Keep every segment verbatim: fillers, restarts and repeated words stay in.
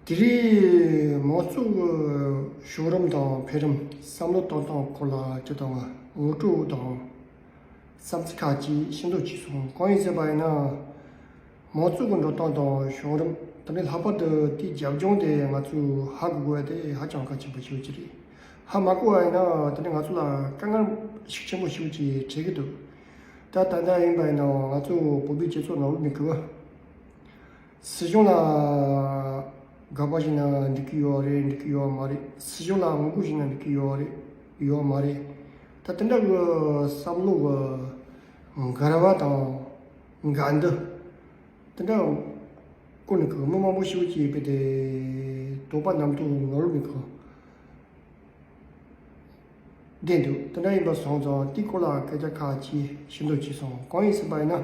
དེ་རིང་མང་གཙོ་གི་བྱུང་རིམ་དང་འཕེལ་རིམ་བསམ་བློ་གཏོང་སྟངས་སྐོར་ལ་ཅི་དང་ངོ་སྤྲོད་དང་བསམ་ཚུལ་ཁག་ཅིག་ཤེས་འདོད་ཅིག་སོང་། གང་ཡིན་ཟེར་བ་ཡིན་ན། མང་གཙོ་གི་འགྲོ་སྟངས་དང་བྱུང་རིམ་དེ་ནི་ལྷག་པར་དུ་དེའི་རྒྱབ་ལྗོངས་དེ་ང་ཚོས་ཧ་གོ་དགོས་པ་དེ་ཧ་ཅང་གལ་ཆེན་པོ་ཞིག་ཅིག་རེད། ཧ་མ་གོ་བ་ཡིན་ན་དེ་ནི་ང་ཚོ་ལ་དཀའ་ངལ་ཤུགས་ཆེན་པོ་ཞིག་ཅིག་འཕྲད་ཀྱི་འདུག་ད་ད་ལྟ་ཡིན་པ་ཡིན་ན་ང་ཚོ་བོད་པའི་སྤྱི་ཚོགས་ནང་ལོགས་ནས་གི་སྲིད་གཞུང་ལ་དགག་པ་བྱས་ན་འགྲིག་གི་ཡོད་རེད། འགྲིག་གི་ཡོད་མ་རེད། སྲིད་གཞུང་ལ་ངོ་རྒོལ་བྱས་ན་འགྲིག་གི་ཡོད་རེད། ཡོད་མ་རེད། ད་དེ་འདྲ་གི་བསམ་བློ་གི་འགལ་བ་དང་འགལ་འདུ་དེ་འདྲ་སྐོར་ནས་གི་མི་མང་པོ་ཞིག་གིས་དཔེ་དེ་དོགས་པ་རྣམ་རྟོག་ནོར་ནས་གི་བསྡད་འདུག་དེ་འདྲ་ཡིན་པ་སོང་ཙང་དེའི་སྐོར་ལ་སྐད་ཆ་ཁག་ཅིག་ཤེས་འདོད་ཅིག་སོང་། གང་ཡིན་ཟེར་བ་ཡིན་ན།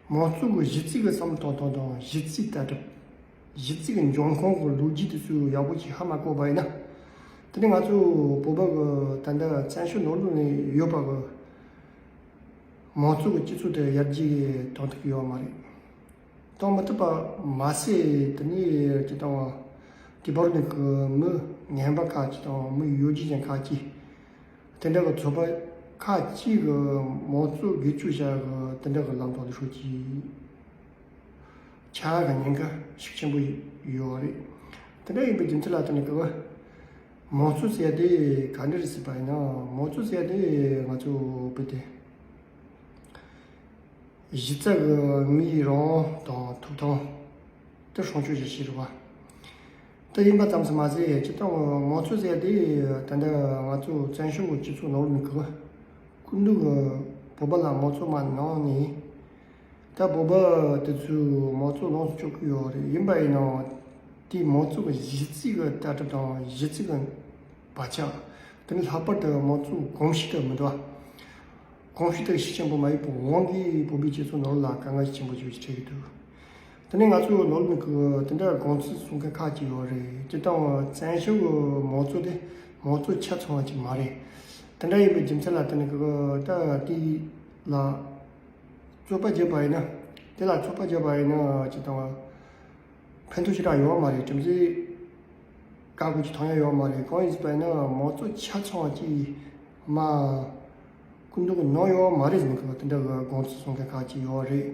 མང་གཙོ་གི་གཞི་རྩའི་གི་བསམ་བློ་གཏོང་སྟངས་དང་གཞི་རྩའི་ལྟ་གྲུབ། གཞི་རྩའི་གི་འབྱུང་ཁུངས་གི་ལོ་རྒྱུས་དེ་ཚོ་ཡག་པོ་ཅིག་ཧ་མ་གོ་བ་ཡིན་ན། དེ་ནི་ང་ཚོ་བོད་པ་གི་ད་ལྟ་བཙན་བྱོལ་ནང་ལོགས་ནས་ཡོད་པ་གི་མང་གཙོ་གི་སྤྱི་ཚོགས་དེ་ཡར་རྒྱས་གཏོང་ཐུབ་ཀྱི་ཡོད་མ་རེད། གཏོང་མི་ཐུབ་པ་མ་ཟད་དེ་ནས་ཅི་དང་དེ་བར་ནས་གི་མི་ངན་པ་ཁག་ཅིག་དང་མི་ཡོ་བྱད་ཅན་ཁག་ཅིག་དེ་འདྲ་གི་ཚོགས་པ་ཁག་ཅིག་གི་མང་གཙོ་སྒེར་གཅོད་བྱ་གི་དེ་འདྲ་གི་ལམ་ཐོག་ཏུ་ཧྲུལ་གྱིས་ཆགས་གི་ཉེན་ཁ་ཤུགས་ཆེན་པོ་ཡོད་རེད། དེ་འདྲ་ཡིན་པའི་རྒྱུ་མཚན་ལ་བརྟེན་ནས་གི་མང་གཙོ་ཟེར་ཡ་དེ་ག་འདྲ་རེད་ཟེར་བ་ཡིན་ན། མང་གཙོ་ཟེར་ཡ་དེ་ང་ཚོ་བོད་དེ་གཞི་རྩ་གི་མིའི་རང་དབང་དང་ཐོབ་ཐང་དེ་སྲུང་སྐྱོབ་བྱེད་ཆེད་རེད་བ། དེ་ཡིན་པ་ཙམ་ཟིག་མ་ཟད་སྤྱིར་བཏང་མང་གཙོ་ཟེར་དེ་ད་ལྟ་ང་ཚོ་བཙན་བྱོལ་གྱི་སྤྱི་ཚོགས་ནང་ལོགས་ནས་གི་སྐུ་མདུན་གྱིས་བོད་པ་ལ་མང་གཙོ་མ་གནང་ནས། ད་བོད་པ་དེ་ཚོས་མང་གཙོ་ལོངས་སུ་སྤྱོད་ཀྱི་ཡོད་རེད། ཡིན་པ་ཡིན་ནའང་དེའི་མང་གཙོ་གི་གཞི་རྩའི་གི་ལྟ་གྲུབ་དང་གཞི་རྩའི་གི་བག་ཆགས། དེ་ནི་ལྷག་པར་དུ་མང་གཙོའི་གོམས་གཤིས་དེ་མི་འདུག་བ། གོམས་གཤིས་དེ་ཤུགས་ཆེན་པོ་མ་ཡིན་པའི་དབང་གིས་བོད་པའི་སྤྱི་ཚོགས་ནང་ལ་དཀའ་ངལ་ཆེན་པོ་ཞིག་འཕྲད་ཀྱི་འདུག་དེ་ནས་ང་ཚོའི་ནང་ལོགས་ཀྱི་དེ་འདྲ་དགོངས་ཚུལ་གསུང་མཁན་ཁག་ཅིག་ཡོད་རེད། སྤྱིར་བཏང་བཙན་བྱོལ་གྱི་མང་གཙོ་དེ་མང་གཙོ་ཆ་ཚང་བ་ཅིག་མ་རེད། དེ་འདྲ་ཡིན་པའི་རྒྱུ་མཚན་ལ་བརྟེན་ནས་ཀྱི་ད་དེ་ལ་རྩོད་པ་བརྒྱབ་པ་ཡིན་ན། དེ་ལ་རྩོད་པ་བརྒྱབ་པ་ཡིན་ན་སྤྱིར་བཏང་ཕན་ཐོགས་ཞེ་དྲག་ཡོད་མ་རེད། གྲུབ་འབྲས་བཀག་དགོས་ཀྱི་མཐོང་ཡ་ཡོད་མ་རེད། གང་ཡིན་ཟེར་བ་ཡིན་ན་མང་གཙོ་ཆ་ཚང་བ་ཅིག་མ་སྐུ་མདུན་གྱིས་གནང་ཡོད་མ་རེད་ཟེར་ནས་ཀྱི་དེ་འདྲ་གི་དགོངས་ཚུལ་གསུང་མཁན་ཁག་ཅིག་ཡོད་རེད།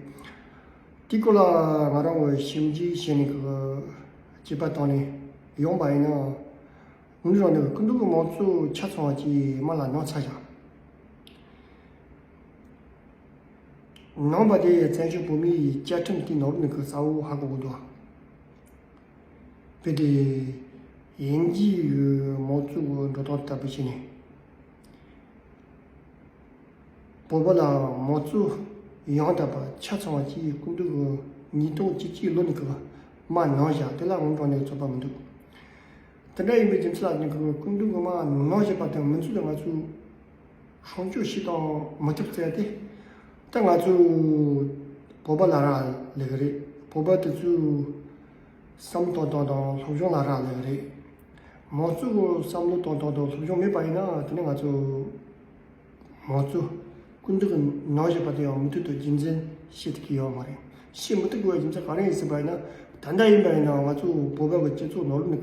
དེའི་སྐོར་ལ་ང་རང་གིས་ཞིབ་འཇུག་བྱས་ནས་ཀྱི་དཔྱད་པ་བཏང་ནས་ཡོང་པ་ཡིན་ན། ངོས་རང་ནས་སྐུ་མདུན་གྱིས་མང་གཙོ་ཆ་ཚང་བ་ཅིག་མ་ལ་གནང་ཚར་བཞག་གནང་བ་དེ་བཙན་བྱོལ་བོད་མིའི་བཅའ་ཁྲིམས་དེའི་ནང་ལོགས་ནས་ཀྱི་གསལ་བོ་ཧ་གོ་གི་འདུག་དཔེ་དེ་དབྱིན་ཇིའི་མང་གཙོ་གི་འགྲོ་སྟངས་ལྟ་བུ་བྱས་ནས། བོད་པ་ལ་མང་གཙོ་ཡང་དག་པ་ཆ་ཚང་བ་ཅིག་སྐུ་མདུན་གྱིས་ཉིས་སྟོང་བཅུ་གཅིག་ལོ་ནས་ཀྱི་མ་གནང་བཞག་དེ་ལ་ངོས་རང་ནས་རྩོད་པ་མི་འདུག་དེ་འདྲ་ཡིན་པའི་རྒྱུ་མཚན་ལ་ནི་ཀྱི་སྐུ་མདུན་གྱིས་མ་གནང་བཞག་པ་དང་མིན་ཚུལ་ལ་ང་ཚོས་སྲུང་སྐྱོབ་བྱེད་དང་མི་ཐུབ་ཟེར་ཏེ། ད་ང་ཚོ་བོད་པ་ལ་རག་ལས་ཀྱི་རེད། བོད་པ་དེ་ཚོས་བསམ་བློ་གཏོང་སྟངས་དང་སློབ་སྦྱོང་ལ་རག་ལས་ཀྱི་རེད། མང་གཙོ་གི་བསམ་བློ་གཏོང་སྟངས་དང་སློབ་སྦྱོང་མེད་པ་ཡིན་ན་དེ་ནི་ང་ཚོ་མང་གཙོ་སྐུ་མདུན་གྱིས་གནང་བཞག་པ་དེ་ཡང་མུ་མཐུད་དུ་རྒྱུན་འཛིན་བྱེད་ཐུབ་ཀྱི་ཡོད་མ་རེད། བྱེད་མི་ཐུབ་དགོས་པའི་རྒྱུ་མཚན་ག་རེ་ཡིན་ཟེར་བ་ཡིན་ན། ད་ལྟ་ཡིན་པ་ཡིན་ན་ང་ཚོ་བོད་པ་གི་སྤྱི་ཚོགས་ནང་ལོགས་ནས་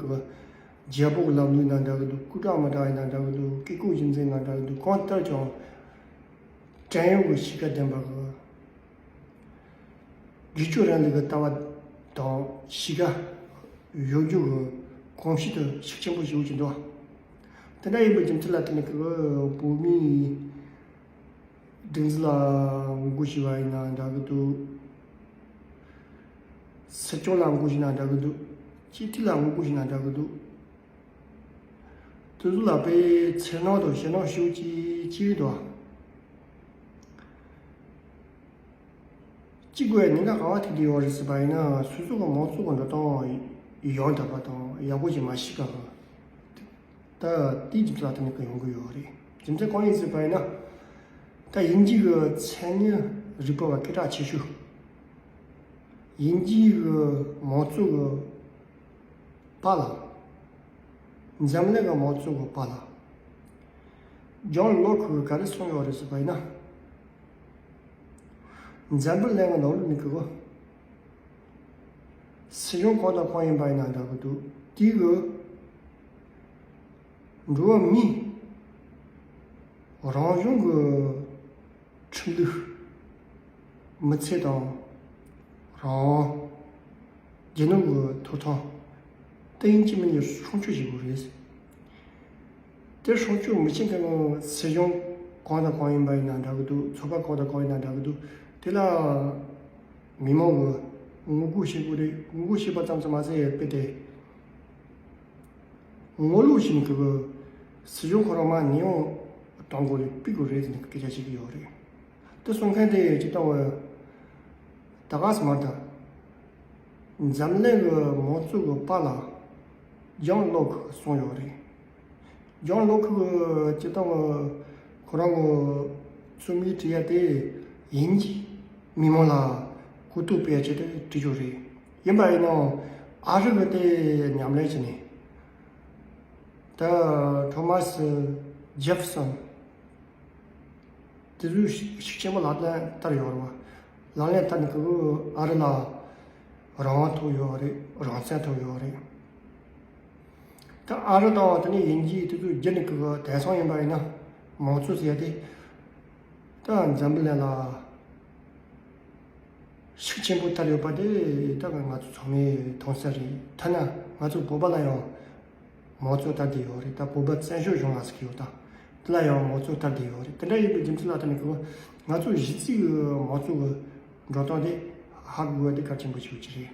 ཀྱི་རྒྱལ་པོ་གི་ལམ་ལུགས་ཡིན་ན་འདྲ་གི་འདུག་སྐུ་དྲག་མི་དྲག་ཡིན་ན་འདྲ་གི་འདུག་བཀས་བཀོད་རྒྱུད་འཛིན་ཡིན་ན་འདྲ་གི་འདུག་གང་ལྟར་ཀྱང་བྲན་གཡོག་གི་གཤིས་ཀ་ལྡན་པ་གི་སྒེར་གཅོད་རིང་ལུགས་ཀྱི་ལྟ་བ་དང་གཤིས་ཀ་ཡོད་རྒྱུ་གི་གོམས་གཤིས་དེ་ཤུགས་ཆེན་པོ་ཞིག་ཡོད་ཀྱི་འདུག་དེ་འདྲ་ཡིན་པའི་རྒྱུ་མཚན་ལ་བརྟེན་ནས་ཀྱི་བོད་མིའི་སྒྲིག་འཛུགས་ལ་ངོ་རྒོལ་བྱས་པ་ཡིན་ན་འདྲ་གི་འདུག་སྲིད་སྐྱོང་ལ་ངོ་རྒོལ་བྱས་ན་འདྲ་གི་འདུག་སྤྱི་འཐུས་ལ་ངོ་རྒོལ་བྱས་ན་འདྲ་གི་འདུག་དེ་ཚོ་ལ་དཔེ་འཚེར་སྣང་དང་ཞེད་སྣང་ཞེ་པོ་ཅིག་སྐྱེ་གི་འདུག་སྐྱེ་དགོས་ཉེན་ཁ་ག་བ་ཐུག་བསྡད་ཡོད་རེད་ཟེར་བ་ཡིན་ན། སོ་སོ་གི་མང་གཙོ་གི་འགྲོ་སྟངས་ཡང་དག་པ་དང་ཡག་པོ་ཞིག་མ་ཤེས་པ་གི། ད་དེའི་རྒྱུ་མཚན་ལ་བརྟེན་ནས་ཀྱི་ཡོང་གི་ཡོད་རེད། རྒྱུ་མཚན་གང་ཡིན་ཟེར་བ་ཡིན་ན། ད་དབྱིན་ཇི་གི་མཚན་ཉིད་རིག་པ་བ་སྐད་གྲགས་ཆེ་ཤོས། དབྱིན་ཇི་གི་མང་གཙོ་གི་པཱ་ལགས། འཛམ་གླིང་གི་མང་གཙོ་གི་པཱ་ལགས། ཇོན་ལོག་གིས་ག་རེ་གསུངས་ཡོད་རེད་ཟེར་བ་ཡིན་ན། འཛམ་བུ་གླིང་གི་ནང་ལོགས་ནས་ཀྱི་གོ། སྲིད་གཞུང་གང་དང་གང་ཡིན་པ་ཡིན་ན་འདྲ་གི་འདུག་དེའི་གི་འགྲོ་བ་མིའི་རང་གཞུང་གི་ཁྲིམས་ལུགས། མི་ཚེ་དང་རང་དབང་། རྒྱུ་ནོར་གྱི་ཐོབ་ཐང་། དེ་ཡིན་གཅིག་མིན་གཅིག་སྲུང་སྐྱོབ་བྱེད་དགོས་རེད། དེ་སྲུང་སྐྱོབ་མི་བྱེད་མཁན་གྱི་སྲིད་གཞུང་གང་དང་གང་ཡིན་པ་ཡིན་ན་འདྲ་གི་འདུག་ཚོགས་པ་གང་དང་གང་ཡིན་ན་འདྲ་གི་འདུག་དེ་ལ་མི་མང་གིས་ངོ་རྒོལ་བྱེད་དགོས་རེད། ངོ་རྒོལ་བྱེད་པ་ཙམ་དུ་མ་ཟད་དཔེ་དེ། ངོ་ལོག་བྱས་ནས་ཀྱི་སྲིད་གཞུང་ཁོ་རང་མར་ཉེན་གཏོང་དགོས་རེད། ཕུད་དགོས་རེད་ཟེར་ནས་སྐད་ཆ་བཤད་ཀྱི་ཡོད་རེད། དེ་གསུང་མཁན་དེ་སྤྱིར་བཏང་བ་ད་ག་སེ་མ་རེད་ད། འཛམ་གླིང་གི་མང་གཙོ་གི་པཱ་ལགས་ཇོན་ལོག་གིས་གསུངས་ཡོད་རེད། ཇོན་ལོག་གིས་སྤྱིར་བཏང་བ་ཁོ་རང་གི་རྩོམ་ཡིག་བྲིས་ཡ་དེ་དབྱིན་ཇིའི་མི་མང་ལ་གོ་རྟོགས་སྤེལ་ཆེད་དུ་བྲིས་ཡོད་རེད། ཡིན་པ་ཡིན་ནའང་ཨ་རི་གིས་དེ་ཉམས་ལེན་བྱས་ནས། ད་ཐོ་མཱ་སི་ཇེ་ཧྥེ་སོན་དེ་ཚོས་ཤུགས་ཆེན་པོ་ལག་ལེན་བསྟར་ཡོད་རེད་བ། ལག་ལེན་བསྟར་ནས་ཀྱི་ཨ་རི་ལ་རང་དབང་ཐོབ་ཡོད་རེད། རང་བཙན་ཐོབ་ཡོད་རེད། ད་ཨ་རི་དང་དེ་ནས་དབྱིན་ཇི་དེ་ཚོ་བརྒྱུད་ནས་ཀྱི་དེང་སང་ཡིན་པ་ཡིན་ན་མང་གཙོ་ཟེར་ཡ་དེ་ད་འཛམ་བུ་གླིང་ལ་ཤུགས་ཆེན་པོ་དར་ཡོད་པ་དེ་ད་ང་ཚོ་ཚང་མས་མཐོང་གསལ་རེད། ཐ་ན་ང་ཚོ་བོད་པ་ལ་ཡང་མང་གཙོ་དར་བསྡད་ཡོད་རེད། ད་བོད་པ་བཙན་བྱོལ་གཞུང་ལ་ཟེར་གྱི་ཡོད། ད་དེ་ལ་ཡང་མང་གཙོ་དར་བསྡད་ཡོད་རེད། དེ་འདྲ་ཡིན་པའི་རྒྱུ་མཚན་ལ་བརྟེན་ནས་ཀྱི་ང་ཚོ་གཞི་རྩའི་གི་མང་གཙོ་གི་འགྲོ་སྟངས་དེ་ཧ་གོ་དགོས་པ་དེ་གལ་ཆེན་པོ་ཞིག་ཅིག་རེད།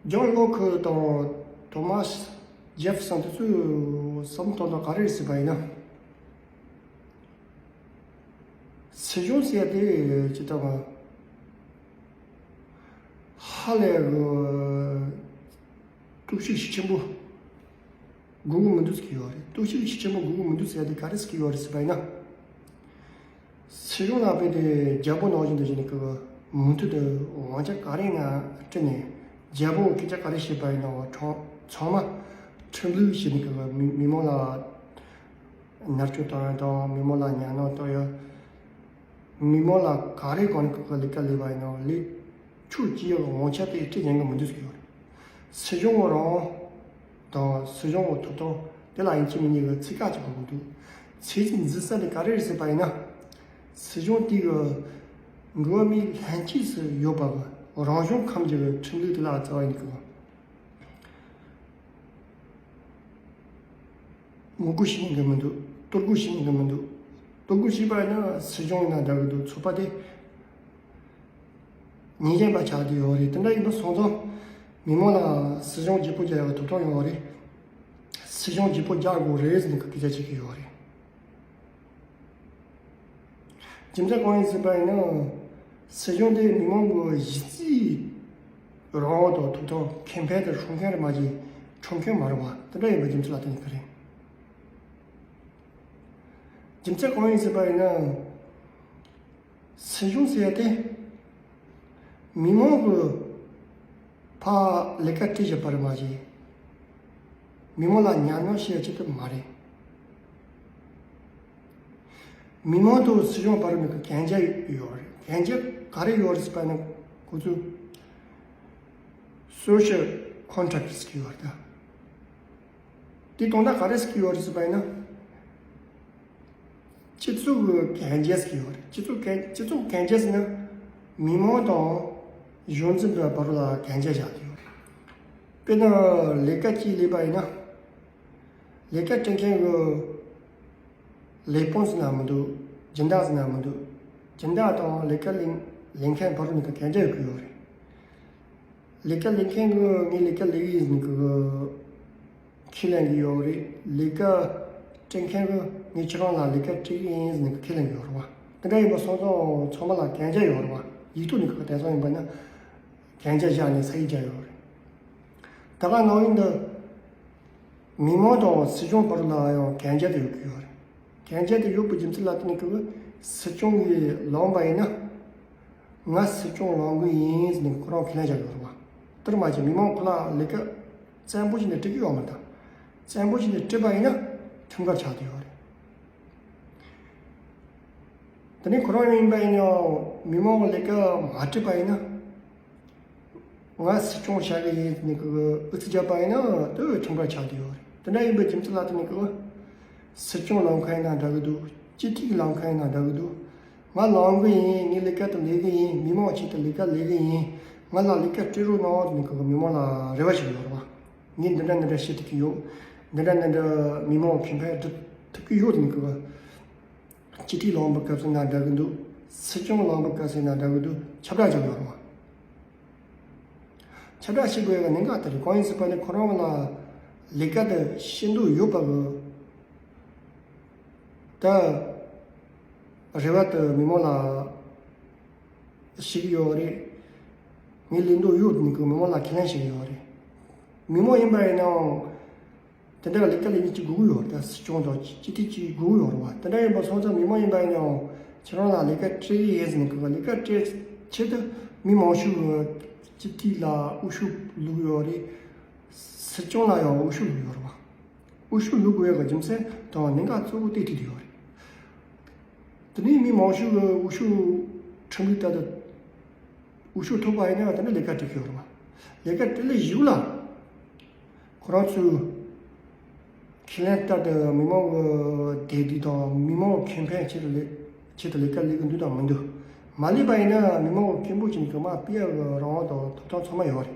ཇོན་ལོག་དང་ཐོ་མཱ་སི་ཇེ་ཧྥེ་སོན་དེ་ཚོས་བསམ་བློ་གཏོང་སྟངས་ག་རེ་རེད་ཟེར་བ་ཡིན་ན། སྲིད་གཞུང་ཟེར་ཡ་དེ་ཅི་ལྟ་བ་ཧ་ལས་གཏོར་བཤིག་ཤུགས་ཆེན་པོ་དགོས་ཀྱི་མི་འདུག་ཟེར་གྱི་ཡོད་རེད། གཏོར་བཤིག་ཤུགས་ཆེན་པོ་དགོས་ཀྱི་མི་འདུག་ཟེར་ཡ་དེ་ག་རེ་ཟེར་གྱི་ཡོད་རེད་ཟེར་བ་ཡིན་ན། སྲིད་གཞུང་ལ་དཔེ་དེ་རྒྱལ་པོ་ནང་བཞིན་དུ་བྱས་ནས་ཀྱི་མུ་མཐུད་དུ་དབང་ཆ་ག་རེ་ཡིན་ན་སྤྲད་ནས་རྒྱལ་པོ་སྐད་ཆ་ག་རེ་བཤད་པ་ཡིན་ནའང་ཚང་མ་ཁྲིམས་ལུགས་བྱས་ནས་ཀྱི་མི་མི་མང་ལ་མནར་གཅོད་བཏང་ཡ་དང་མི་མང་ལ་ཉམས་སྣང་བཏང་ཡ། མི་མང་ལ་ག་རེ་གང་ནས་ཀྱི་ལས་ཀ་ལས་པ་ཡིན་ནའང་ལས་ཕྱོགས་གཅིག་ཡོད་དབང་ཆ་དེ་སྤྲད་ཉན་གྱི་མི་འདུག་ཟེར་གྱི་ཡོད་རེད། སྲིད་གཞུང་རང་དབང་དང་སྲིད་གཞུང་གི་ཐོབ་ཐང་དེ་ལ་ཡིན་གཅིག་མིན་གཉིས་ཀྱི་ཚིག་ཁ་གཅིག་གོ་དགོས་འདུག་ཚིག་གཅིག་འཛིན་ས་དེ་ག་རེ་རེད་ཟེར་བ་ཡིན་ན། སྲིད་གཞུང་དེ་གི་འགྲོ་བ་མིའི་ལྷན་སྐྱེས་སུ་ཡོད་པ་གི་རང་བྱུང་ཁམས་ཀྱི་ཁྲིམས་ལུགས་དེ་ལ་རྩ་བ་ཡིན་གི། ངོ་རྒོལ་བྱེད་མཁན་མི་འདུག་གཏོར་རྒོལ་བྱེད་མཁན་མི་འདུག་གཏོར་རྒོལ་བྱས་པ་ཡིན་ན་སྲིད་གཞུང་ཡིན་ན་འདྲ་གི་འདུག་ཚོགས་པ་དེ་ཉེས་ཅན་པ་ཆགས་བསྡད་ཡོད་རེད། དེ་འདྲ་ཡིན་པ་སོང་ཙང་མི་མང་ལ་སྲིད་གཞུང་བརྗེ་པོ་རྒྱག་ཡག་ཐོབ་ཐང་ཡོད་རེད། སྲིད་གཞུང་བརྗེ་པོ་རྒྱག་དགོས་རེད་ཟེར་ནས་སྐད་ཆ་བྱེད་ཀྱི་ཡོད་རེད། རྒྱུ་མཚན་གང་ཡིན་ཟེར་བ་ཡིན་ན། སྲིད་གཞུང་དེ་མི་མང་གི་གཞི་རྩའི་རང་དབང་དང་ཐོབ་ཐང་ཁེ་ཕན་དུ་སྲུང་མཁན་རེད་མ་གཞི་ཁྲིམས་མཁན་མ་རེད་པ། དེ་འདྲ་ཡིན་པའི་རྒྱུ་མཚན་ལ་བརྟེན་ནས་རེད། རྒྱུ་མཚན་གང་ཡིན་ཟེར་བ་ཡིན་ན། སྲིད་གཞུང་ཟེར་ཡ་དེ་མི་མང་གི་ཕར་ལས་ཀ་སྤྲད་བཞག་པ་རེད་མ་གཞི། མི་མང་ལ་ཉམས་མྱོང་བཤད་ཆེད་དུ་མ་རེད། མི་མང་དང་སྲིད་གཞུང་བར་ནས་གན་རྒྱ་ཡོད་རེད། གན་རྒྱ་ག་རེ་ཡོད་རེད་ཟེར་བ་ནི་ཁོ་ཚོས་social contract ཟེར་གྱི་ཡོད་རེད་ད། དེ་དོན་དག་ག་རེ་ཟེར་གྱི་ཡོད་རེད་ཟེར་བ་ཡིན་ན། སྤྱི་ཚོགས་ཀྱི་གན་རྒྱ་ཟེར་གྱི་ཡོད་རེད། སྤྱི་ཚོགས་གན་སྤྱི་ཚོགས་གན་རྒྱ་ཟེར་ན་མི་མང་དང་གཞུང་འཛིན་པའི་བར་ལ་གན་རྒྱ་བཞག་གི་ཡོད་རེད། དཔེར་ན་ལས་ཀ་གཅིག་ལས་པ་ཡིན་ན། ལས་ཀ་སྤྲད་མཁན་གྱི་ལས་དཔོན་ཟེར་ན་མི་འདུག་སྦྱིན་བདག་ཟེར་ན་མི་འདུག་སྦྱིན་བདག་དང་ལས་ཀ་ལེན་ལེན་མཁན་བར་ནས་གན་རྒྱ་ཡོད་ཀྱི་ཡོད་རེད། ལས་ཀ་ལེན་མཁན་གྱིས་ངས་ལས་ཀ་ལས་ཀྱི་ཡིན་ཟེར་ནས་ཁས་ལེན་གྱི་ཡོད་རེད། ལས་ཀ་སྤྲད་མཁན་གྱིས་ངས་ཁྱེད་རང་ལ་ལས་ཀ་སྤྲད་ཀྱི་ཡིན་ཟེར་ནས་ཁས་ལེན་གྱི་ཡོད་རེད་བ། དེ་འདྲ་ཡིན་པ་སོང་ཙང་ཚང་མ་ལ་གན་རྒྱ་ཡོད་རེད་བ། ཡིག་ཐོག་ནས་ག་ག་དེང་སང་ཡིན་པ་ན་གན་རྒྱ་བཞག་ནས་ས་ཡིག་རྒྱག་ཡོད་རེད། ད་ག་ནང་བཞིན་དུ་མི་མང་དང་སྲིད་གཞུང་བར་ལ་ཡང་གན་རྒྱ་དེ་ཡོད་ཀྱི་ཡོད་རེད། གན་རྒྱ་དེ་ཡོད་པའི་རྒྱུ་མཚན་ལ་བརྟེན་ནས་ཀྱི་སྲིད་སྐྱོང་གིས་ལངས་པ་ཡིན་ན། ང་སྲིད་སྐྱོང་ལངས་གི་ཡིན་ཟེར་ནས་ཁོ་རང་ཁས་ལེན་བྱ་དགོས་རེད་བ། དེར་མ་ཟད་མི་མང་ཁོ་ལ་ལས་ཀ་བཙན་པོ་བྱས་ནས་སྤྲད་ཀྱི་ཡོད་མ་རེད། བཙན་པོ་བྱས་ནས་སྤྲད་པ་ཡིན་ན་ཁྲིམས་འགལ་ཆགས་བསྡད་ཡོད་རེད། དེ་ནས་ཁོ་རང་ཡིན་པ་ཡིན་ཡང་མི་མང་གི་ལས་ཀ་མ་སྤྲད་པ་ཡིན་ན། ང་སྲིད་སྐྱོང་བྱ་གི་ཡིན་ནི་གི་ཨུ་ཚུགས་བརྒྱབ་པ་ཡིན་ན་དེ་ཁྲིམས་འགལ་ཆགས་བསྡད་ཡོད་རེད། དེ་འདྲ་ཡིན་པའི་རྒྱུ་མཚན་ལ་བརྟེན་ནས་གི་སྲིད་སྐྱོང་ལངས་མཁན་ཡིན་ན་འདྲ་གི་འདུག་སྤྱི་འཐུས་ལངས་མཁན་ཡིན་ན་འདྲ་གི་འདུག་ང་ལངས་གི་ཡིན། ངའི་ལས་ཀ་དེ་ལས་གི་ཡིན། མི་མང་ཆེད་དུ་ལས་ཀ་ལས་གི་ཡིན། ང་ལ་ལས་ཀ་སྤྲད་རོགས་གནང་ནི་གི་མི་མང་ལ་རེ་བ་ཞིག་ཡོད་རེད་བ། ངས་འདི་འདྲ་འདི་འདྲ་བྱེད་ཐུབ་ཀྱི་ཡོད། འདི་འདྲ་འདི་འདྲ་མི་མང་ཁེ་ཕན་སྒྲུབ་ཐུབ་ཀྱི་ཡོད་ནི་གི། སྤྱི་འཐུས་ལངས་པའི་སྐབས་སུ་ན་འདྲ་གི་འདུག་སྲིད་སྐྱོང་ལངས་པའི་སྐབས་སུ་ན་འདྲ་གི་འདུག་ཁྱབ་བསྒྲགས་བྱེད་དགོས་རེད་བ། ཁྱབ་བསྒྲགས་བྱེད་དགོས་ཡ་གི་གནད་འགག་དེ་རེད། གང་ཡིན་ཟེར་བ་ནི་ཁོ་རང་ལ་ལས་ཀ་དེ་བྱེད་འདོད་ཡོད་པ་གི་ད་རེ་བ་དེ་མི་མང་ལ་བྱེད་ཀྱི་ཡོད་རེད། ངས་ལས་འདོད་ཡོད་ནི་གི་མི་མང་ལ་ཁས་ལེན་བྱེད་ཀྱི་ཡོད་རེད། མི་མང་ཡིན་པ་ཡིན་ནའང་དེ་འདྲ་ལས་ཀ་ལས་མི་གཅིག་དགོས་ཀྱི་ཡོད་རེད། ད་སྲིད་སྐྱོང་དང་སྤྱི་འཐུས་གཅིག་དགོས་ཀྱི་ཡོད་རེད་བ། དེ་འདྲ་ཡིན་པ་སོང་ཙང་མི་མང་ཡིན་པ་ཡིན་ནའང་ཁྱེད་རང་ལ་ལས་ཀ་སྤྲད་ཀྱི་ཡིན་ཟེར་ནས་གི་ལས་ཀ་སྤྲད་ཆེད་དུ་མི་མང་ཤོས་ཀྱི་སྤྱི་འཐུས་ལ་འོས་ཤོག་བླུགས་ཡོད་རེད། སྲིད་སྐྱོང་ལ་ཡང་འོས་ཤོག་བླུགས་ཡོད་རེད་བ། འོས་ཤོག་བླུགས་དགོས་ཡག་གི་རྒྱུ་མཚན་དང་གནད་འགག་གཙོ་བོ་དེ་དེ་དེ་ཡོད་རེད། དེ་ནས་མི་མང་ཤོས་ཀྱི་འོས་ཤོག་ཁྲིམས་ལུགས་ལྟར་དུ་འོས་ཤོག་ཐོབ་པ་ཡིན་ན་ད་ནི་ལས་ཀ་སྤྲད་ཀྱི་ཡོད་རེད་བ། ལས་ཀ་སྤྲད་ལས་གཞུག་ལ་ཁོ་རང་ཚོས་ཁས་ལེན་ལྟར་དུ་མི་མང་གི་བདེ་སྡུག་དང་མི་མང་ཁེ་ཕན་ཆེད་དུ་ལས་ཆེད་དུ་ལས་ཀ་ལས་ཀྱི་འདུག་དང་མི་འདུག་མ་ལས་པ་ཡིན་ན་མི་མང་གི་སྐད་འབོད་བྱས་ནས་གི་མར་ཕུད་ཡག་གི་རང་དབང་དང་ཐོབ་ཐང་ཚང་མ་ཡོད་རེད།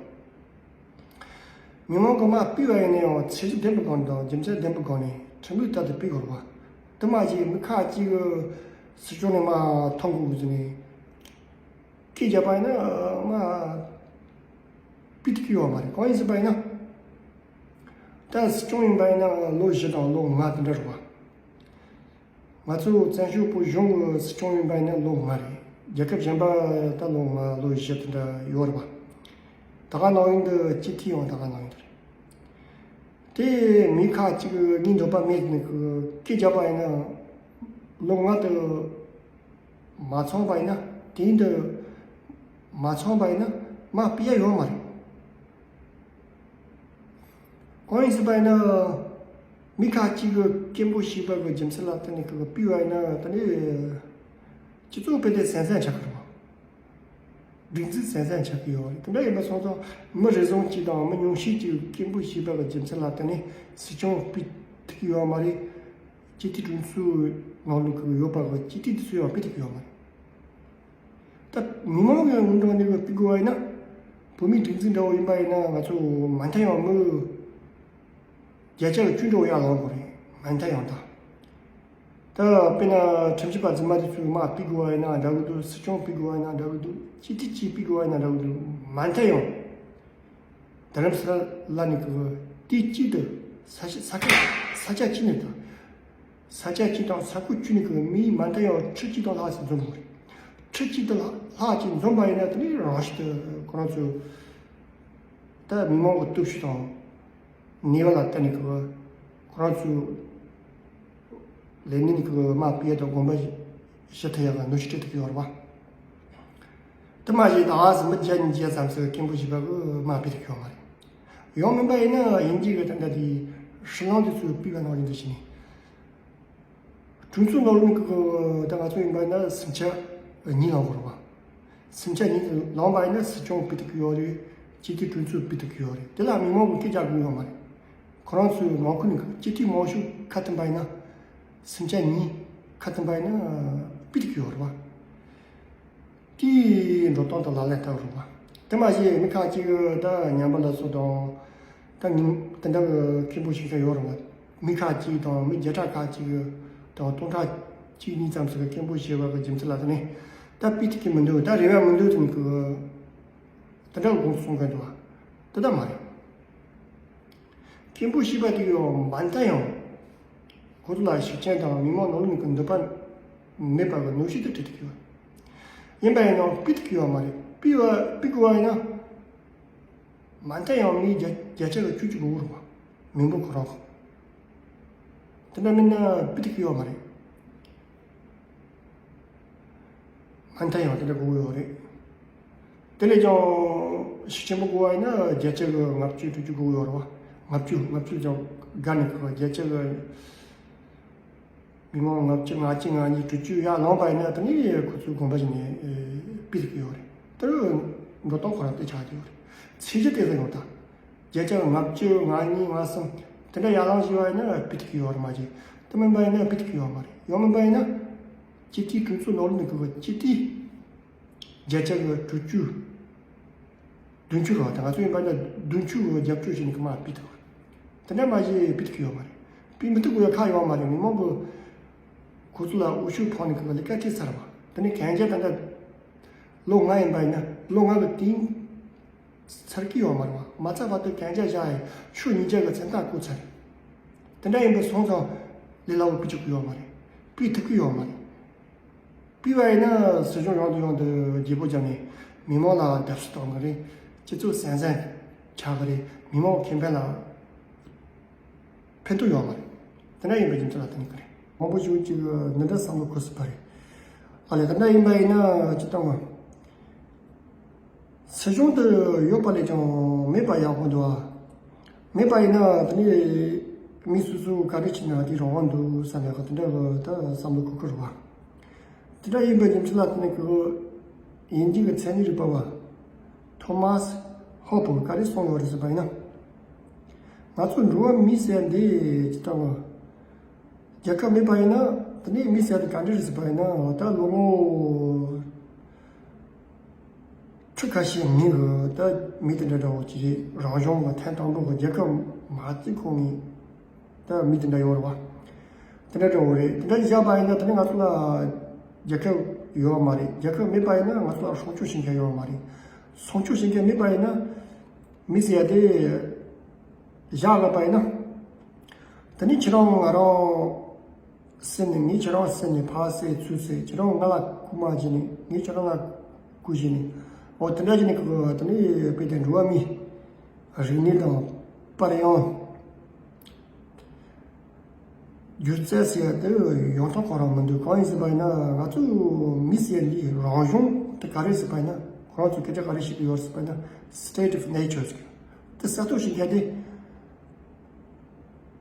མི་མང་གི་མར་ཕུད་པ་ཡིན་ན་ཡང་ཚད་གཞི་ལྡན་པའི་སྒང་དང་རྒྱུ་མཚན་ལྡན་པའི་སྒང་ནས་ཁྲིམས་ལུགས་ལྟར་དུ་ཕུད་དགོས་རེད་བ། དེ་མ་བྱས་མི་ཁག་ཅིག་གིས་སྲིད་སྐྱོང་ནས་མར་ཐོན་དགོས་ཟེར་ནས་སྐད་རྒྱབ་པ་ཡིན་ན་མར་ཕུད་ཐུབ་ཀྱི་ཡོད་མ་རེད། གང་ཡིན་ཟེར་བ་ཡིན་ན། ད་སྲིད་སྐྱོང་ཡིན་པ་ཡིན་ན་ལོ་བཞི་དང་ལོ་ལྔ་དེ་འདྲ་རེད་བ། ང་ཚོ་བཙན་བྱོལ་བོད་གཞུང་གི་སྲིད་སྐྱོང་ཡིན་པ་ཡིན་ན་ལོ་ལྔ་རེད། རྒྱལ་ཁབ་གཞན་པ་ད་ལོ་ལྔ་ལོ་བཞི་དེ་འདྲ་ཡོད་རེད་པ། ད་ག་ནང་བཞིན་དུ་སྤྱི་འཐུས་ཡང་ད་ག་ནང་བཞིན་དུ་རེད། དེ་མི་ཁག་ཅིག་གིས་ངས་འདོད་པ་མེད་ནས་གི་སྐད་རྒྱབ་པ་ཡིན་ན་ལོ་ལྔ་དེ་མ་ཚང་པ་ཡིན་ན་དེ་འདི་མ་ཚང་པ་ཡིན་ན་མར་ཕུད་ཡག་ཡོད་མ་རེད། གང་ཡིན་ཟེར་བ་ཡིན་ན། མི་ཁག་ཅིག་གིས་སྐད་འབོད་བྱས་པ་གི་རྒྱུ་མཚན་ལ་བརྟེན་ནས་གི་ཕུད་པ་ཡིན་ན་ད་ནི་སྤྱི་ཚོགས་དཔེ་དེ་ཟན་ཟན་ཆགས་ཀྱི་རེད་བ། སྒྲིག་འཛུགས་ཟན་ཟན་ཆགས་ཀྱི་ཡོད་རེད། དེ་འདྲ་ཡིན་པ་སོང་ཙང་མི་རེ་ཟུང་གཅིག་དང་མི་ཉུང་ཤས་ཅིག་གིས་སྐད་འབོད་བྱས་པ་གི་རྒྱུ་མཚན་ལ་བརྟེན་ནས་སྲིད་སྐྱོང་ཕུད་ཐུབ་ཀྱི་ཡོད་མ་རེད། སྤྱི་འཐུས་གྲོས་ཚོགས་ནང་ལོགས་གི་ཡོད་པ་གི་སྤྱི་འཐུས་དེ་ཚོ་ཡང་ཕུད་ཐུབ་ཀྱི་ཡོད་མ་རེད། ད་མི་མང་གི་ངོས་ནས་ནི་ཕུད་དགོས་པ་ཡིན་ན། བོད་མིའི་སྒྲིག་འཛུགས་འདྲ་བོ་ཡིན་པ་ཡིན་ན་ང་ཚོ་མ་མཐའ་ཡང་མི་བརྒྱ་ཆ་བཅུ་འདྲ་བོ་ཡར་ལངས་དགོས་རེད། མ་མཐའ་ཡང་ད། ད་དཔེར་ན་ཁྲིམས་ཞིབ་པ་རྫུན་མ་དེ་ཚོས་མར་ཕུད་དགོས་པ་ཡིན་ན་འདྲ་གི་འདུག་སྲིད་སྐྱོང་ཕུད་དགོས་པ་ཡིན་ན་འདྲ་གི་འདུག་སྤྱི་འཐུས་གཅིག་ཕུད་དགོས་པ་ཡིན་ན་འདྲ་གི་འདུག་མ་མཐའ་ཡང་། རྡ་རམ་ས་ལ་ནས་གི་དུས་གཅིག་ཏུ་ས་ཆ་ས་ཁུལ་ས་ཆ་གཅིག་ནས་དང་། ས་ཆ་གཅིག་དང་ས་ཁུལ་གཅིག་ནས་གི་མི་མ་མཐའ་ཡང་ཁྲི་གཅིག་དང་ལྷག་ཙམ་འཛོམས་དགོས་རེད། ཁྲི་གཅིག་དང་ལྷག་ལྷག་ཅིག་འཛོམས་པ་ཡིན་ན་དེ་ནི་རང་བཞིན་དུ་ཁོ་རང་ཚོ་ད་མི་མང་གི་སྟོབས་ཤུགས་དང་ནུས་པ་ལ་བརྟེན་ནས་གི་ཁོ་རང་ཚོ་ལས་ནི་ནི་གི་མར་ཕུད་ཡག་དང་དགོངས་པ་བཞེས་ཐུབ་ཡག་གི་གནོན་ཤུགས་སྤྲད་ཐུབ་ཀྱི་ཡོད་རེད་པ། དེ་མ་གཞི་ད་གཟིག་མི་བརྒྱ་ཉིས་བརྒྱ་ཙམ་ཞིག་སྐད་འབོད་བྱས་པ་གི་མར་ཕུད་ཐུབ་ཀྱི་ཡོད་མ་རེད། ཡང་མིན་པ་ཡིན་ན་དབྱིན་ཇི་གི་ད་ལྟ་དེ་ཧྲི་ལང་དེ་ཚོས་ཕུད་པ་ནང་བཞིན་དུ་བྱས་ནས། གྲོས་ཚོགས་ནང་ལོགས་ཀྱི་ད་ང་ཚོ་ཡིན་པ་ན་སུམ་ཆ་གཉིས་ལངས་དགོས་རེད་པ། སུམ་ཆ་གཉིས་ལངས་པ་ཡིན་ན་སྲིད་སྐྱོང་ཕུད་ཐུབ་ཀྱི་ཡོད་རེད། སྤྱི་འཐུས་གྲོས་ཚོགས་ཕུད་ཐུབ་ཀྱི་ཡོད་རེད། དེ་ལ་མི་མང་གིས་སྐད་རྒྱག་དགོས་ཡོད་མ་རེད། ཁོ་རང་ཚོའི་ནང་ཁུལ་ནས་སྤྱི་འཐུས་མང་ཤོས་ཁ་མཐུན་པ་ཡིན་ན། སུམ་ཆ་གཉིས་ཁ་མཐུན་པ་ཡིན་ན་ཕུད་ཐུབ་ཀྱི་ཡོད་རེད་པ། དེའི་འགྲོ་སྟངས་དང་ལག་ལེན་བསྟར་རུང་བ། དེ་མ་གཞི་མི་ཁག་ཅིག་གིས་ད་ཉམས་པ་ལ་སོགས་དང་། ད་ཉིན་དེ་འདྲ་གི་སྐད་འབོད་བྱེད་མཁན་ཡོད་རུང་བ། མི་ཁག་ཅིག་དང་མི་བརྒྱ་ཕྲག་ཁག་ཅིག་གིས་དང་སྟོང་ཕྲག་གཅིག་གཉིས་ཙམ་ཞིག་གིས་སྐད་འབོད་བྱས་པ་གི་རྒྱུ་མཚན་ལ་བརྟེན་ནས་ད་ཕུད་ཐུབ་ཀྱི་མི་འདུག་ད་རེ་བ་མི་འདུག་ཟེར་ནས་གི་དེ་འདྲ་གི་དགོངས་ཚུལ་གསུང་མཁན་འདུག་བ། དེ་ལྟར་མ་རེད། སྐད་འབོད་བྱས་པ་དེ་ཡང་མ་མཐའ་ཡང་ཁོ་ཚོ་ལ་ཤུགས་རྐྱེན་དང་མི་མང་ནང་ལོགས་ནས་ཀྱི་འདོད་པ་མེད་པ་གི་གནོན་ཤུགས་དེ་སྤྲད་ཐུབ་ཀྱི་ཡོད། ཡིན་པ་ཡིན་ནའང་ཕུད་ཐུབ་ཀྱི་ཡོད་མ་རེད། ཕུད་པ་ཕུད་དགོས་པ་ཡིན་ན་མ་མཐའ་ཡང་མི་བརྒྱ་བརྒྱ་ཆ་གི་བཅུ་གཅིག་དགོས་ཀྱི་རེད་པ། མི་འབོད་ཁོ་རང་གི། དེ་འདྲ་མིན་ན་ཕུད་ཐུབ་ཀྱི་ཡོད་མ་རེད། མ་མཐའ་ཡང་དེ་འདྲ་དགོས་ཀྱི་ཡོད་རེད། དེ་ལས་ཀྱང་ཤུགས་ཆེན་པོ་དགོས་པ་ཡིན་ན་བརྒྱ་ཆ་གི་ལྔ་བཅུ་དྲུག་ཅུ་དགོས་ཀྱི་ཡོད་རེད་པ། ལྔ་བཅུ་ལྔ་བཅུ་ཀྱང་དགའ་ནས་གི་བརྒྱ་ཆ་གི་མི་མང་ལྔ་བཅུ་ང་གཅིག་ང་གཉིས་དྲུག་ཅུ་ཡར་ལངས་པ་ཡིན་ན་དེ་ནི་ཁོ་ཚོའི་དགོངས་པ་བཞིན་ནས་ཕུད་ཐུབ་ཀྱི་ཡོད་རེད། དེ་རུ་ འགྲོ་སྟངས་ཁོ་རང་དེ་ཆགས་ཀྱི་ཡོད་རེད། ཚད་གཞི་དེ་ཚོ་ཡོད་ད། བརྒྱ་ཆ་ལྔ་བཅུ་ང་གཉིས་ང་གསུམ་དེ་འདྲ་ཡར་ལངས་བྱས་པ་ཡིན་ན་སྤུས་དག་གི་ཡོད་རེད་མ་གཞི། དེ་མིན་པ་ཡིན་ན་སྤུས་དག་གི་ཡོད་མ་རེད། ཡང་མིན་པ་ཡིན་ན་སྤྱི་ཐིག་གྲོས་ཚོགས་ནང་ལོགས་ནས་གི་སྤྱི་ཐིག་བརྒྱ་ཆ་གི་དྲུག་ཅུ། བདུན་ཅུ་རེད་བ། ད་ང་ཚོ་ཡིན་པ་ན་བདུན་ཅུ་གི་རྒྱབ་སྐྱོར་བྱས་ནས་ཁོ་མར་ཕུད་ཐུབ། དེ་འདྲ་མ་བྱས་ཕུད་ཐུབ་ཀྱི་ཡོད་མ་རེད། ཕུད་མི་ཐུབ་ཀྱི་ཡོད་ཁག་ཡོད་མ་རེད། མི་མང་པོ་ཁོ་ཚོ་ལ་འོས་ཤོག་ཕོག་ནས་ཁོ་ལ་བཀའ་ཁྲིད་ཚར་བ། དེ་ནས་གན་རྒྱ་ད་ལྟ་ལོ་ལྔ་ཡིན་པ་ཡིན་ན་ལོ་ལྔ་གི་སྟེང་ཚར་གྱི་ཡོད་མ་རེད་བ། མ་ཚར་བར་དུ་གན་རྒྱ་བཞག་ཡས་ཕྱོགས་གཉིས་ཆ་གི་མཚན་རྟགས་བཀོད་ཚར་རེད། དེ་འདྲ་ཡིན་པ་སོང་ཙང་ལས་སླ་བོ་ཕུད་ཆོག་གི་ཡོད་མ་རེད། ཕུད་ཐུབ་ཀྱི་ཡོད་མ་རེད། ཕུད་པ་ཡིན་ན་སྲིད་གཞུང་ཡོང་དུ་ཡོང་དུ་བརྗེ་པོ་བརྒྱབ་ནས་མི་མང་ལ་བརྡབ་གསིག་གཏོང་གི་རེད། སྤྱི་ཚོགས་ཟང་ཟིང་ཆགས་ཀྱི་རེད། མི་མང་ཁེ་ཕན་ལ་ཕན་ཐོགས་ཡོད་མ་རེད། དེ་འདྲ་ཡིན་པའི་རྒྱུ་མཚན་ལ་བརྟེན་གྱི་རེད། མང་པོ་ཞིག་ཅིག་འདི་འདྲ་བསམ་བློ་འཁོར་སྲིད་པ་རེད། ཨ་ལས་དེ་འདྲ་ཡིན་པ་ཡིན་ན་ཅི་ལྟ་བ། སྲིད་གཞུང་དུ་ཡོད་པ་ལས་ཀྱང་མེད་པ་ཡག་པོ་འདུག་ཨ། མེད་པ་ཡིན་ན་དེ་ནས་མི་སོ་སོ་ག་རེ་བྱས་ན་དེ་རང་དབང་འདུག་བསམ་ཡག་གི་དེ་འདྲ་གི་ད་བསམ་བློ་འཁོར་གི་རེད་བ། དེ་འདྲ་ཡིན་པའི་རྒྱུ་མཚན་ལ་བརྟེན་ནས་གི་དབྱིན་ཇི་གི་ཚན་རིག་པ་བ་ཐོ་མཱས་ཧོབ་གིས་ག་རེ་གསུངས་ཡོད་རེད་ཟེར་བ་ཡིན་ན། ང་ཚོ་འགྲོ་བ་མི་ཟེར་འདི་ཇི་ལྟ་བ། རྒྱལ་ཁབ་མེད་པ་ཡིན་ན་དེ་ནས་མི་ཟེར་དེ་ག་འདྲ་རེད་ཟེར་བ་ཡིན་ན་ད་ལོ་ངོ་ཁྲི་ཁ་ཤས་མིན་གི་ད་མི་དེ་འདྲ་འདྲ་བོ་ཅིག་རེད། རང་གཞུང་གི་ཐེངས་དང་པོ་གི་རྒྱལ་ཁབ་མ་བརྩིས་གོང་ནས་ད་མི་དེ་འདྲ་ཡོད་རེད་བ། དེ་འདྲ་འདྲ་བོ་རེད། དེ་འདྲ་བཞག་པ་ཡིན་ན་དེ་ནས་ང་ཚོ་ལ་རྒྱལ་ཁབ་ཡོད་མ་རེད། རྒྱལ་ཁབ་མེད་པ་ཡིན་ན་ང་ཚོ་ལ་སྲུང་སྐྱོབ་བྱེད་མཁན་ཡོད་མ་རེད། སྲུང་སྐྱོབ་བྱེད་མཁན་མེད་པ་ཡིན་ན་མི་ཟེར་ཡ་དེ་བཞག་ལ་པ་ཡིན་ན། དེ་ནས་ཁྱེད་རང་ང་རང་ཟེར་ནས་ངས་ཁྱེད་རང་ཟེར་ནས་ཕར་ཟེར་ཚུར་ཟེར། ཁྱེད་རང་ང་ལ་རྐུ་མ་བྱས་ནས་ངས་ཁྱེད་རང་ལ་རྐུ་བྱས་ནས། འོ་དེ་འདྲ་བྱས་ནས་ཁོ་དེ་ནས་དཔེ་དེ་འགྲོ་བ་མིའི་རིག་གནས་དང་པར་ཡང་སྒྱུ་རྩལ་ཟེར་ཡ་དེ་ཡོང་ཐབས་ཁོ་རང་མི་འདུག་གང་ཡིན་ཟེར་བ་ཡིན་ན་ང་ཚོ་མི་ཟེར་ཡ་འདི་རང་གཞུང་དེ་ག་རེ་ཟེར་བ་ཡིན་ན་ཁོ་རང་ཚོ་སྐད་ཆ་ག་རེ་བཤད་ཀྱི་ཡོད་ཟེར་བ་ཡིན་ན་state of nature ཟེར། དེ་གསལ་སྟོན་བྱེད་མཁན་དེ།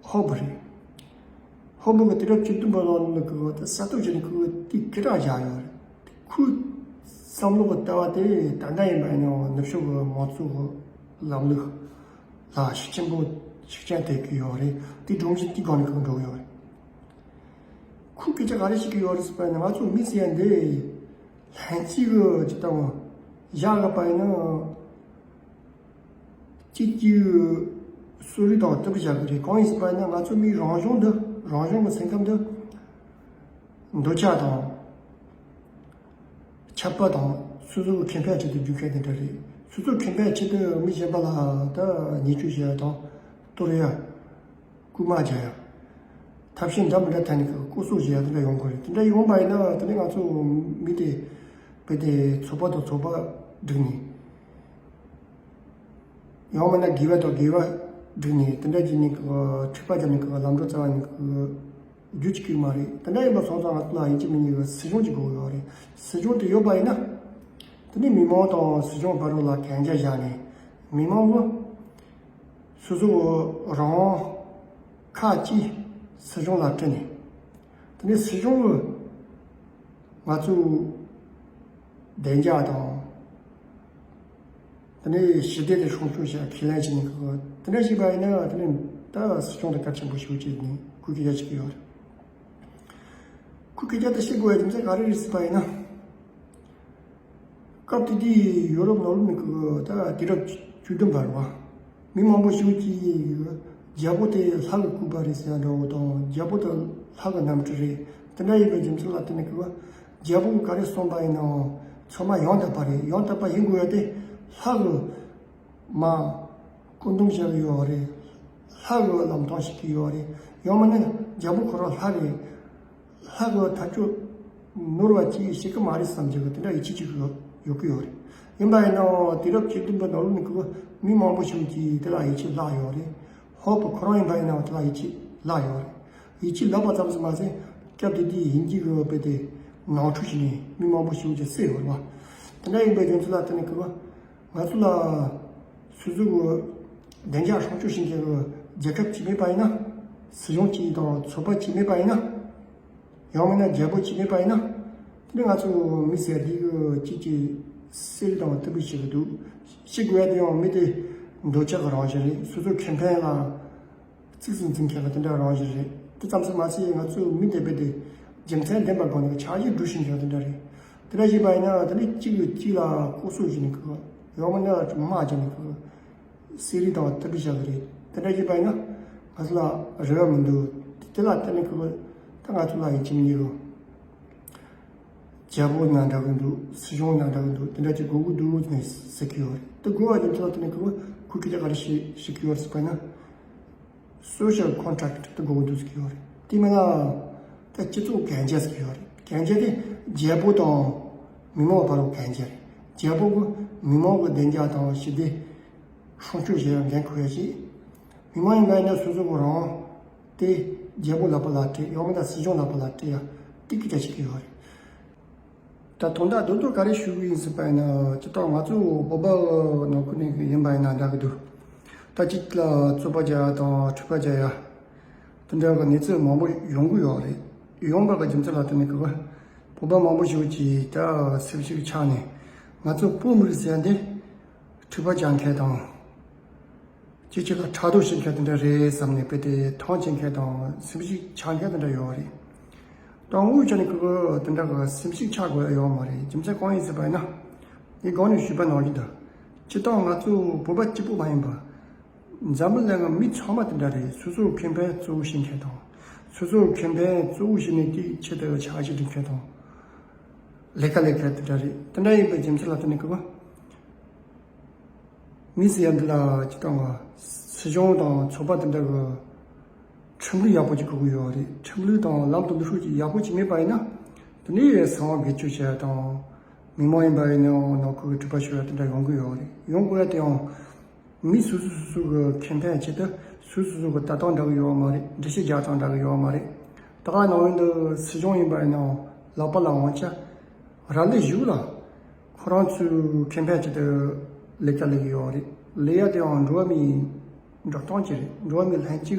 ཧོབ་རེད། ཧོབ་གི་དུས་རབས་བཅུ་བདུན་པ་ལོ་ནི་གི་དེ་གསལ་སྟོན་བྱས་ནས་ཁོས་དེ་སྐད་གྲགས་བཞག་ཡོད་རེད། ཁོའི་བསམ་བློ་གི་ལྟ་བ་དེ་ད་ལྟ་ཡིན་པ་ཡིན་ནའང་ནུབ་ཕྱོགས་གི་མང་གཙོ་གི་ལམ་ལུགས་ལ་ཤུགས་ཆེན་པོ་ཤུགས་རྐྱེན་ཐེབས་ཀྱི་ཡོད་རེད། དེ་སྒྲོམ་གཞི་དེའི་སྒང་ནས་ཁོ་འགྲོ་གི་ཡོད་རེད། ཁོས་སྐད་ཆ་ག་རེ་བཤད་ཀྱི་ཡོད་རེད་ཟེར་བ་ཡིན་ན་ང་ཚོ་མི་ཟེར་ཡ་འདི་ལྷན་སྐྱེས་གི་ཅིག་ལྟ་བུ་བཞག་ཡོད་པ་ཡིན་ན། གཅིག་གིས་གསོ་རིག་དང་ལྟ་བུ་བྱ་དགོས་རེད། གང་ཡིན་ཟེར་བ་ཡིན་ན་ང་ཚོ་མིའི་རང་གཞུང་འདི་རང་གཞུང་གི་སེམས་ཁམས་འདི་འདོད་ཆགས་དང་ཆགས་པ་དང་སོ་སོ་གི་ཁེ་ཕན་ཆེད་དུ་རྒྱུག་མཁན་དེ་འདྲ་རེད། སོ་སོ་ཁེ་ཕན་ཆེད་དུ་མི་གཞན་པ་ལ་ད་ཉེས་སྤྱོད་བྱེད་ཡ་དང་གཏོར་ཡ། རྐུ་མ་རྒྱག་ཡ། ཐབས་ཤེས་འདྲ་མི་འདྲ་ཐད་ནས་ལྐོག་གསོད་བྱེད་ཡ་དེ་འདྲ་ཡོང་གི་རེད། དེ་འདྲ་ཡོང་པ་ཡིན་ན་དེ་ནས་ང་ཚོ་མི་དེ་རྦད་དེ་ཚོགས་པ་དང་ཚོགས་པ་བསྒྲིགས་ནས། ཡང་མིན་ན་དགེ་བ་དང་དགེ་བ་བསྒྲིགས་ནས་དེ་འདྲ་བྱས་ནས་ཀྱི་འཁྲུག་པ་བརྒྱབ་ནས་ཀྱི་ལམ་འགྲོ་རྩ་བ་ནས་ཀྱི་རྒྱུ་ཅིག་གི་མ་རེད། དེ་འདྲ་ཡིན་པ་སོང་ཙང་ང་ཚོ་ལ་ཡིན་གཅིག་མིན་གཉིས་ཀྱི་སྲིད་གཞུང་ཅིག་དགོས་ཀྱི་ཡོད་རེད། སྲིད་གཞུང་དེ་ཡོད་པ་ཡིན་ན་དེ་ནས་མི་མང་དང་སྲིད་གཞུང་བར་ལ་གན་རྒྱ་བཞག་ནས་མི་མང་གི་སོ་སོ་རང་དབང་ཁག་ཅིག་སྲིད་གཞུང་ལ་སྤྲད་ནས། དེ་ནས་སྲིད་གཞུང་གིས་ང་ཚོའི་བདེ་འཇགས་དང་། དེ་ནས་ཞི་བདེ་དེ་སྲུང་སྐྱོབ་བྱ་ཁས་ལེན་བྱས་ནས་ཁོ་དེ་འདྲ་བྱས་པ་ཡིན་ན་དེ་ནས་ད་སྲིད་སྐྱོང་དེ་གལ་ཆེན་པོ་ཞིག་བྱས་ནས་ཁོས་སྐད་ཆ་བཤད་ཀྱི་ཡོད་རེད། ཁོས་སྐད་ཆ་དེ་བཤད་དགོས་པའི་རྒྱུ་མཚན་ག་རེ་རེད་ཟེར་བ་ཡིན་ན། སྐབས་དེ་དུས་ཡོ་རོབ་ནང་ལོགས་ནས་ཀྱི་ད་དུས་རབས་བཅུ་བདུན་པ་རེད་བ། མི་མང་པོ་ཞིག་གིས་རྒྱལ་པོ་དེ་ལྷ་གི་སྐུ་པར་རེད་ཟེར་ཡ་འདྲ་བོ་དང་རྒྱལ་པོ་དེ་ལྷ་གི་རྣམ་སྤྲུལ་རེད། དེ་འདྲ་ཡིན་པའི་རྒྱུ་མཚན་ལ་བརྟེན་ནས་ཀྱི་རྒྱལ་པོ་ག་རེ་གསུངས་པ་ཡིན་ནའང་ཚང་མ་ཡང་དག་པ་རེད། ཡང་དག་པ་ཡིན་དགོས་ཡ་དེ་ལྷ་གི་མ་བཀོད་འདོམས་བྱ་གི་ཡོད་རེད། ལྷ་གི་ལམ་སྟོན་བྱེད་ཀྱི་ཡོད་རེད། ཡང་མིན་ན་རྒྱལ་པོ་ཁོ་རང་ལྷ་རེད། ལྷ་གི་ཐག་གཅོད་ནོར་བ་ཅིག་བྱེད་ཀྱི་མ་རེད་བསམ་གྱི་དེ་འདྲ་ཡིད་ཆེས་ཅིག་ཡོད་ཡོད་ཀྱི་ཡོད་རེད། ཡིན་པ་ཡིན་ནའང་དུས་རབས་བཅུ་བདུན་པའི་ནང་ལོགས་ནས་ཀྱི་མི་མང་པོ་ཞིག་གིས་དེ་ལ་ཡིད་ཆེས་བརླག་ཡོད་རེད། ཧོབ་ཁོ་རང་ཡིན་པ་ཡིན་ནའང་དེ་ལ་ཡིད་ཆེས་བརླག་ཡོད་རེད། ཡིད་ཆེས་བརླག་པ་ཙམ་ཞིག་མ་ཟད་སྐབས་དེ་དུས་དབྱིན་ཇི་གི་དཔེ་དེ་ནང་འཁྲུག་བྱས་ནས་མི་མང་པོ་ཞིག་གིས་བསད་ཡོད་རེད་བ། དེ་འདྲ་ཡིན་པའི་རྒྱུ་མཚན་ལ་བརྟེན་ནས་ཀྱི་ང་ཚོ་ལ་སོ་སོ་གི་བདེ་འཇགས་སྲུང་སྐྱོབ་བྱེད་མཁན་གྱི་རྒྱལ་ཁབ་ཅིག་མེད་པ་ཡིན་ན། སྲིད་གཞུང་གཅིག་དང་ཚོགས་པ་གཅིག་མེད་པ་ཡིན་ན། ཡང་མིན་ན་རྒྱལ་པོ་གཅིག་མེད་པ་ཡིན་ན། དེ་ནི་ང་ཚོ་མི་སེར་འདི་གི་གཅིག་གིས་ གསེར་དང་བསྟུན་པའི་ཞིག་གི་འདུག་ཤེས་དགོས་ཡ་དེ་ཡང་མི་དེ་འདོད་ཆགས་ཀྱི་རང་བཞིན་རེད། སོ་སོའི་ཁེ་ཕན་ལ་གཙིགས་སུ་འཛིན་མཁན་ལ་དེ་འདྲ་རང་བཞིན་རེད། དེ་ཙམ་ཞིག་མ་ཟད་ང་ཚོའི་མི་དེ་དཔེ་དེ་རྒྱུ་མཚན་ལྡན་པ་སྒང་ནས་འཆར་གཞི་སྒྲུབ་བཞིན་ཡོད་དེ་འདྲ་རེད། དེ་འདྲ་བྱས་པ་ཡིན་ན་དེ་ནི་གཅིག་གིས་གཅིག་ལ་ལྐོག་གསོད་བྱས་ནས་ཁོ་ཡང་མིན་ན་དམག་བརྒྱབ་ནས་ཁོ་གསེར་རིགས་དང་བསྟུན་པའི་བཞག་གི་རེད། དེ་འདྲ་བྱས་པ་ཡིན་ན་ང་ཚོ་ལ་རེ་བ་མི་འདུག་དེ་ལ་བརྟེན་ནས་ཁོ་ད་ང་ཚོ་ལ་ཡིན་གཅིག་མིན་གཉིས་རུང་། རྒྱལ་པོ་ན་འདྲ་གི་འདུག་སྲིད་གཞུང་ན་འདྲ་གི་འདུག་དེ་འདྲ་ཅིག་དགོས་ཀྱི་འདུག་ཟེར་ནས་ཟེར་གྱི་ཡོད་རེད། དེ་དགོས་པ་དེ་ཚོ་ལ་བརྟེན་ནས་ཁོ་ཁུ་ཁི་ཅག་ག་རེ་ཞིག་ཞིག་གི་ཡོད་རེད་ཟེར་པ་ན། social contract དེ་དགོས་ཀྱི་འདུག་ཟེར་གྱི་ཡོད་རེད། དེ་མིན་ན་ད་སྤྱི་ཚོགས་གན་རྒྱ་ཟེར་གྱི་ཡོད་རེད། གན་རྒྱ་དེ་རྒྱལ་པོ་དང་མི་མང་བར་ལ་གན་རྒྱ་རེད། རྒྱལ་པོ་གི་མི་མང་གི་བདེ་འཇགས་དང་ཞི་བདེ་སྲུང་སྐྱོབ་བྱེད་ཡ་འགན་འཁུར་ཡ་ཞིག་མི་མང་ཡིན་པ་ཡིན་ན་སོ་སོ་གི་རང་དེ་རྒྱལ་པོ་ལག་པ་ལ་སྤྲད། ཡང་མིན་ན་སྲིད་གཞུང་ལག་པ་ལ་སྤྲད་ཡ་དེ་སྐད་ཆ་བཤད་ཀྱི་ཡོད་རེད། ད་དོན་དག་རྡོག་རྡོག་ག་རེ་ཞུ་གི་ཡིན་ཟེར་པ་ཡིན་ན། སྤྱིར་བཏང་ང་ཚོ་བོད་པ་ནང་ཁུལ་ནས་ཡིན་པ་ཡིན་ན་འདྲ་གི་འདུག་ད་ཅིག་ལ་རྩོད་པ་རྒྱག་ཡ་དང་འཁྲུག་པ་རྒྱག་ཡ་དེ་འདྲ་གི་གནས་ཚུལ་མང་པོ་ཡོང་གི་ཡོད་རེད། ཡོང་བ་གི་རྒྱུ་མཚན་ལ་བརྟེན་ནས་ཁོ་བོད་པ་མང་པོ་ཞིག་གིས་ད་སེམས་ཤུགས་ཆག་ནས་ང་ཚོ་བོད་མི་རིགས་ཟེར་ཡ་འདི་འཁྲུག་པ་རྒྱག་མཁན་དང་། ཅིག་ཅིག་ལ་ཕྲག་དོག་བྱེད་མཁན་དེ་འདྲ་རེད་བསམ་ནས་དཔེ་དེ་མཐོང་ཆེན་མཁན་དང་སེམས་ཤུགས་ཆག་མཁན་དེ་འདྲ་ཡོད་རེད། དོན་དངོས་ཆ་ནས་ཁོ་གི་དེ་འདྲ་གི་སེམས་ཤུགས་ཆག་དགོས་ཡ་ཡོད་མ་རེད། རྒྱུ་མཚན་གང་ཡིན་ཟེར་པ་ཡིན་ན། ངས་གོང་ནས་ཞུས་པ་ནང་བཞིན་དུ། སྤྱིར་བཏང་ང་ཚོ་བོད་པ་གཅིག་པུ་མ་ཡིན་པ། འཛམ་བུ་གླིང་གི་མི་ཚང་མ་དེ་འདྲ་རེད། སོ་སོའི་ཁེ་ཕན་གཙོ་བོ་བྱེད་མཁན་དང་། སོ་སོའི་ཁེ་ཕན་གཙོ་བོ་བྱེད་ནས་དེའི་ཆེད་དུ་འཆར་གཞི་སྒྲིག་མཁན་དང་། ལས་ཀ་ལས་མཁན་དེ་འདྲ་རེད། དེ་འདྲ་ཡིན་པའི་རྒྱུ་མཚན་ལ་བརྟེན་ནས་ཁོ་གི་མི་ཟེར་ཡ་འདི་ལ་སྤྱིར་བཏང་གི་སྲིད་གཞུང་དང་ཚོགས་པ་དེ་འདྲ་གི་ཁྲིམས་ལུགས་ཡག་པོ་ཅིག་དགོས་ཀྱི་ཡོད་རེད། ཁྲིམས་ལུགས་དང་ལམ་དང་ལུགས་སྲོལ་ཅིག་ཡག་པོ་ཅིག་མེད་པ་ཡིན་ན། དེ་ནས་གསང་བ་འགུལ་སྐྱོད་བྱེད་ཡ་དང་། མི་མང་ཡིན་པ་ཡིན་ནའང་ནང་ཁུལ་གྱི་འཁྲུག་པ་ཤོར་ཡ་དེ་འདྲ་ཡོང་གི་ཡོད་རེད། ཡོང་དགོས་ཡ་དེ་ཡང་། མི་སོ་སོ་སོ་སོ་གི་ཁེ་ཕན་ཆེད་དུ་སོ་སོ་སོ་གི་ལྟ་སྟངས་འདྲ་གི་ཡོད་མ་རེད། འགྲེལ་བཤད་རྒྱག་སྟངས་འདྲ་གི་ཡོད་མ་རེད། ད་ག་ནང་བཞིན་དུ་སྲིད་གཞུང་ཡིན་པ་ཡིན་ནའང་ལག་པ་ལ་དབང་ཆ་རག་ལས་ཞུགས་ལ། ཁོ་རང་ཚོའི་ཁེ་ཕན་ཆེད་དུ་ལས་ཀ་ལས་ཀྱི་ཡོད་རེད། ལས་ཡ་དེའང་འགྲོ་བ་མིའི་འགྲོ་སྟངས་ཅིག་རེད། འགྲོ་བ་མིའི་ལྷན་སྐྱེས་ཀྱི་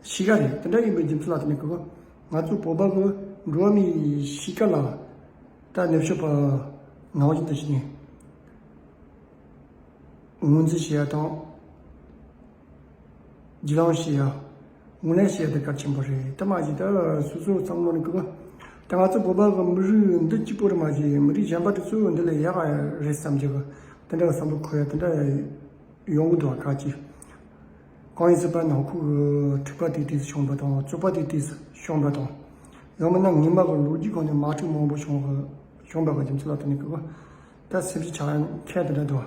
གཤིས་ཀ་རེད། དེ་འདྲ་ཡིན་པའི་རྒྱུ་མཚན་ལ་བརྟེན་ནས་ཁོ་ང་ཚོ་བོད་པ་གི་འགྲོ་བ་མིའི་གཤིས་ཀ་ལ་ད་ནུབ་ཕྱོགས་པ་ནང་བཞིན་དུ་བྱས་ནས་ངོས་འཛིན་བྱེད་ཡ་དང་། རྒྱུས་ལོན་བྱེད་ཡ། ངོས་ལེན་བྱེད་ཡ་དེ་གལ་ཆེན་པོ་རེད། དེ་མ་གཞི་ད་སོ་སོའི་བསམ་བློ་ནི་གི་ད་ང་ཚོ་བོད་པ་གི་མི་རིགས་འདི་གཅིག་པོ་རེད་མ་གཞི་མི་རིགས་གཞན་པ་དེ་ཚོ་འདི་ལས་ཡག་ག་རེད་བསམ་གྱི་གི་དེ་འདྲ་བསམ་བློ་འཁོར་ཡ་དེ་འདྲ་ཡོང་གི་འདུག་ག་ཅི། གང་ཡིན་ཟེར་པ་ནང་ཁུལ་གི་འཁྲུག་པ་དེ་དུས་སུ་བྱུང་བ་དང་རྩོད་པ་དེ་དུས་སུ་བྱུང་བ་དང་། ཡང་མིན་ན་ངོ་མ་གི་ལོ་རྒྱུས་སྒང་ནས་དམག་འཁྲུག་མང་པོ་བྱུང་བ་བྱུང་བ་གི་རྒྱུ་མཚན་ལ་བརྟེན་ནས་གི་ད་སེམས་ཤུགས་ཆག་མཁན་དེ་འདྲ་འདུག་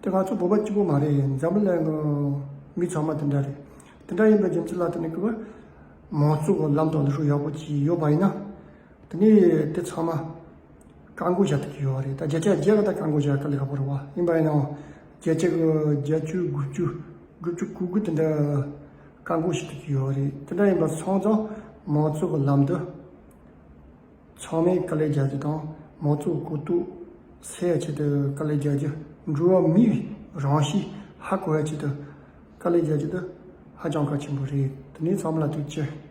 དེ་ང་ཚོ་བོད་པ་གཅིག་པོ་མ་རེད། འཛམ་བུ་གླིང་གི་མི་ཚང་མ་དེ་འདྲ་རེད། དེ་འདྲ་ཡིན་པའི་རྒྱུ་མཚན་ལ་བརྟེན་ནས་གི་མང་གཙོ་གི་ལམ་དང་ལུགས་སྲོལ་ཡག་པོ་ཅིག་ཡོད་པ་ཡིན་ན། དེ་ནས་དེ་ཚང་མ་བཀག་འགོག་བྱ་ཐུབ་ཀྱི་ཡོད་རེད། ད་བརྒྱ་ཆ་བརྒྱ་ལ་ད་བཀག་འགོག་བྱ་དཀའ་ལས་ཁག་པོ་རེད་བ། ཡིན་པ་ཡིན་ནའང་བརྒྱ་ཆ་གི་བརྒྱད་ཅུ་དགུ་བཅུ་དགུ་བཅུ་གོ་དགུ་དེ་འདྲ་བཀག་འགོག་བྱེད་ཐུབ་ཀྱི་ཡོད་རེད། དེ་འདྲ་ཡིན་པ་སོང་ཙང་མང་གཙོ་གི་ལམ་དུ་ཚང་མས་དཀའ་ལས་རྒྱག་རྒྱུ་དང་། མང་གཙོ་གི་གོ་རྟོགས་སད་ཡ་ཆེད་དུ་དཀའ་ལས་རྒྱག་རྒྱུ། འགྲོ་བ་མིའི་རང་གཤིས་ཧ་གོ་ཡ་ཆེད་དུ་དཀའ་ལས་རྒྱག་རྒྱུ་དེ་ཧ་ཅང་གལ་ཆེན་པོ་རེད། དེ་ནས་ཚང་མ་ལ་ཐུགས་རྗེ་ཆེ།